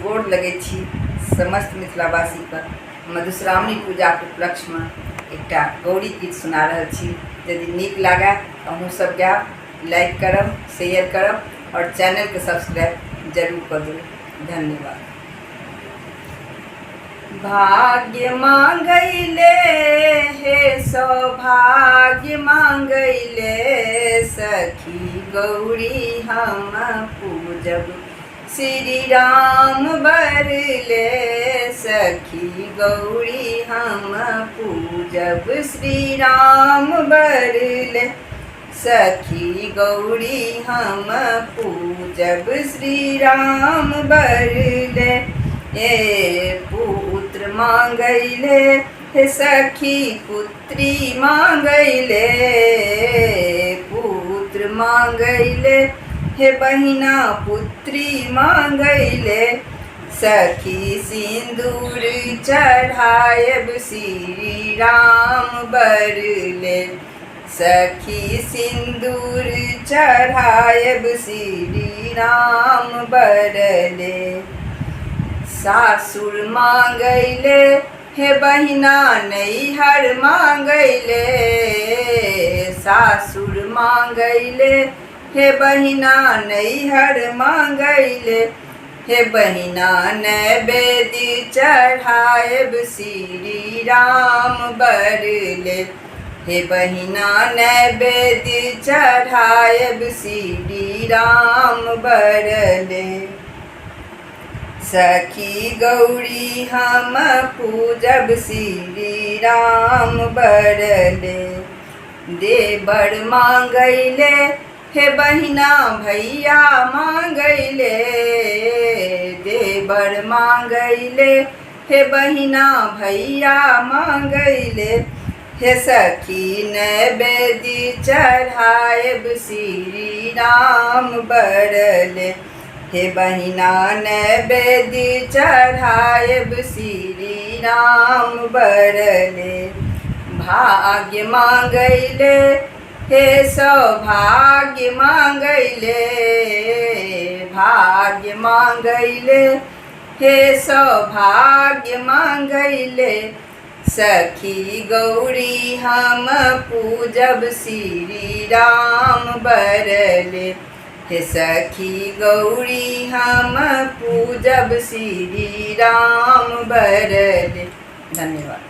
गोर लगै छी समस्त मिथिलावासीके। मधुश्रावणी पूजाके उपलक्ष्यमे एकटा गौरी गीत सुना रहल छी। यदि नीक लागए तऽ अहूँसभ गायब, लाइक करब, शेयर करब आओर चैनलके सब्सक्राइब जरूर कऽ देबै। धन्यवाद। भाग्य मांगैले हे सौभाग्य मांगैले सखी गौरी हम पूजब श्री राम बरले सखी गौरी हम पूजब श्री राम बरले सखी गौरी हम पूजब श्री राम बरले ए पुत्र मांगैले हे सखी पुत्री मांगैले पुत्र मांगैले हे बहिना पुत्री मांगैले सखी सिंदूर चढ़ायब श्री राम बरले सखी सिंदूर चढ़ायब श्री राम बरले सासुर मांगैले हे बहिना नैहर मांगैले सासुर मांगैले हे बहिना नैहर मांगैले हे बहिना नैवेद्य चढ़ायब श्री राम बरले हे बहिना नैवेद्य चढ़ायब श्री राम बरले सखी गौरी हम पूजब श्री राम बरले देवर मांगैले हे बहिना भैया मांगैले देवर मांगैले हे बहिना भैया मांगैले हे सखी नैवेद्य चढ़ायब श्री राम बरले हे बहिना नैवेद्य चढ़ायब श्री राम बरले भाग्य मांगैले हे सौभाग्य मांगैले भाग्य मांगैले हे सौभाग्य मांगैले सखी गौरी हम पूजब श्री राम बरले हे सखी गौरी हम पूजब श्री राम बरले। धन्यवाद।